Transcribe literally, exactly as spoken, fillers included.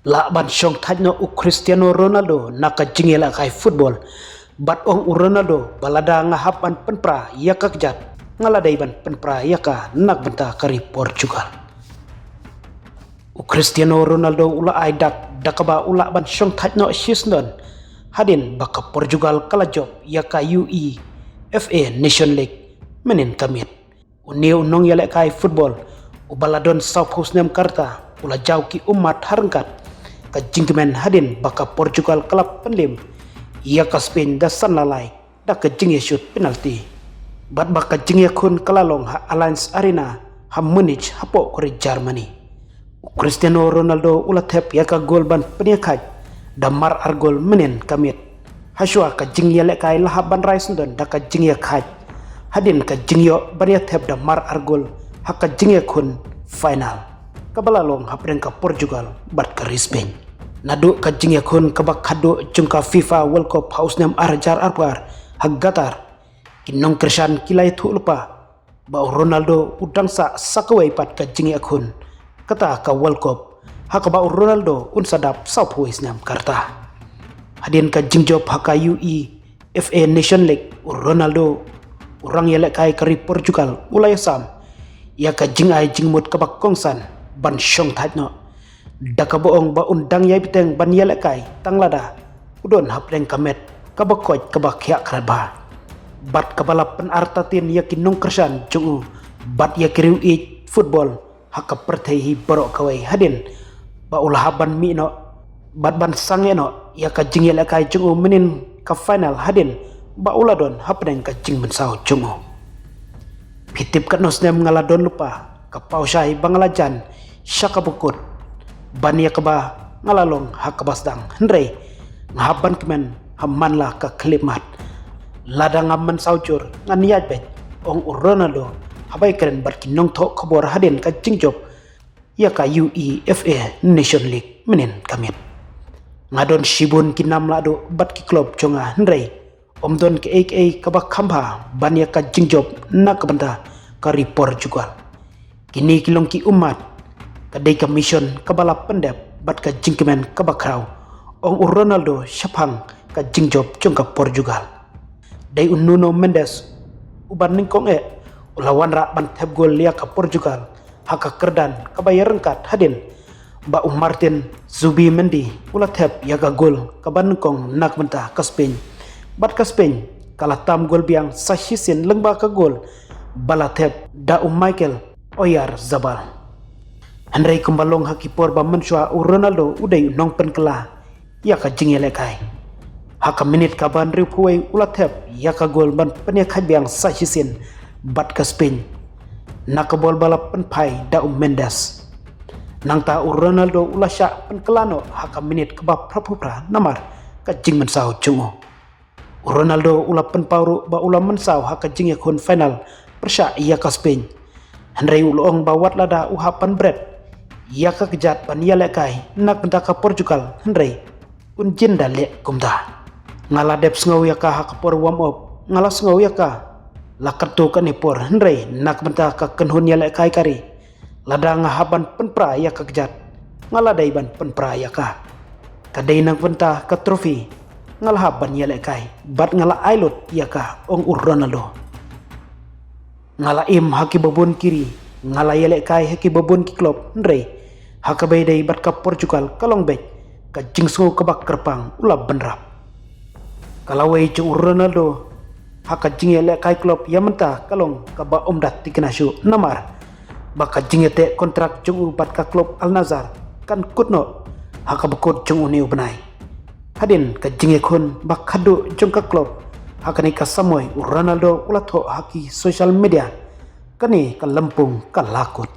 Lah ban shong thait noh u Cristiano Ronaldo na ka jingïalehkai football. Bad ong u Ronaldo ba lada nga hap ban pynpra ïa ka kjat, nga la dei ban pynpra ïa ka na ka bynta ka ri Portugal. U Cristiano Ronaldo u la ai dak da kaba u lah ban shong thait noh shisyndon hadien ba ka Portugal ka la jop ïa ka UEFA Nation League mynhynnin ka miet. Une u nongïalehkai football uba la don sawphew snem ka rta u la jaw ki ummat ha ryngkat ka jingkmen hadien ba ka Portugal ka la pynliem ïa ka Spain da san la lai da ka jingïashut penalty. Bad ba ka jingïakhun ka la long ha Allianz Arena ha Munich hapoh ka ri Germany. U Cristiano Ronaldo u la thep ïa ka gol ban pynïakhaid da mar ar gol mynhynnin ka miet. Hashwa ka jingïalehkai la hap ban rai syndon da ka jingïakhaid hadien ka jingïoh ban ïathep da mar ar gol ha ka jingïakhun final kaba la long hapdeng ka Portugal bad ka ri Spain. Naduh ka jingïakhun kaba khadduh jong ka FIFA World Cup ha u snem ar hajar arphew ar ha Qatar, ki nongkyrshan ki la ïathuh lypa ba u Ronaldo u dang sah sa kawei pat ka jingïakhun kata ka World Cup ha kaba u Ronaldo un sa dap sawphew wei snem ka rta. Hadien ka jingjop ha ka UEFA Nation League, u Ronaldo u rangïalehkai ka ri Portugal u la ïasam ïa ka jingai jingmut kaba kongsan ban shong thait noh da kaba ong ba un dang ïai bteng ban ïalehkai tang lada u don hapdeng ka met kaba koit kaba khiah kratbah. Bad kaba la pynartatien ïa ki nongkyrshan jong u bad ïa ki riewieid football ha ka pyrthei hi baroh kawei hadien ba u la hap ban mih noh bad ban sangeh noh ïa ka jingïalehkai jong u mynhynnin ka final hadien ba u la don hapdeng ka jingmynsaw jong u. Phi tip katno snem nga la don lypa ka paw shai ba nga la jan sha kaba kut ban ïa kaba nga la long ha kaba sdang, hynrei nga hap ban kmen ha man la ka khyllipmat. Lada ngam mynsaw jur ngan ïaid beit, ong u Ronaldo haba ïakren bad ki nongthoh khubor hadien ka jingjop ïa ka UEFA Nation League mynhynnin ka miet. Nga don shibun ki nam lahduh bad ki club jong nga, hynrei ym don kaei kaei kaba kham bha ban ïa ka jingjop na ka bynta ka ri Portugal. Kine ki long ki ummat, ka dei ka mission kaba la pyndep bad ka jingkmen kaba khraw, ong u Ronaldo shaphang ka jingjop jong ka Portugal. Dei u Nuno Mendes uba nyngkong eh u la wanrah ban thep gol ïa ka Portugal ha ka kyrdan kaba ïaryngkat hadien ba u Martin Zubimendi u la thep ïa ka gol kaba nyngkong na ka bynta ka Spain. Bad ka Spain ka la tam gol biang sa shisien lyngba ka gol ba la thep da u Mikel Oyarzabal. Hynrei kumba long ha ki por ba mynshuwa, u Ronaldo u dei u nongpynkylla ïa ka jingïalehkai. Ha ka minit kaba hynriewphew wei u la thep ïa ka gol ban pynïakhaid biang sa shisien bad ka Spain na ka bol ba la pynphai da u Mendes. Nangta u Ronaldo u la shah pynkylla noh ha ka minit kaba phraphew phra namar ka jingmynsaw jong u. U Ronaldo u la pynpaw ruh ba u la mynsaw ha ka jingïakhun final pyrshah ïa ka Spain. Hynrei u la ong ba wat lada u hap ban bret ïa ka kjat ban ïalehkai na ka bynta ka Portugal, hynrei un jin da leh kumta. Nga la dep sngew ïa ka ha ka por warm up, nga la sngew ïa ka la katto katne por, hynrei na ka bynta ka kynhun ïalehkai ka ri, lada nga hap ban pynpra ïa ka kjat, nga la dei ban pynpra ïa ka. Ka dei na ka bynta ka trophy nga la hap ban ïalehkai bad nga la ai lut ïa ka, ong u Ronaldo. Nga la im ha ki babun ki ri, nga la ïalehkai ha ki babun ki club, hynrei ha kaba ïadei bad ka Portugal ka long beit ka jingsngew kaba kyrpang u la bynrap. Ka lawei jong u Ronaldo ha ka jingïalehkai club ïa mynta ka long kaba ym da thikna shuh, namar ba ka jingïateh kontrak jong u bad ka club Al Nassr kan kut noh ha kaba kut jong une u bnai. Hadien ka jingïakhun ba khadduh jong ka club ha kane ka samoi, u Ronaldo u la thoh ha ki social media, kane ka lympung ka la kut.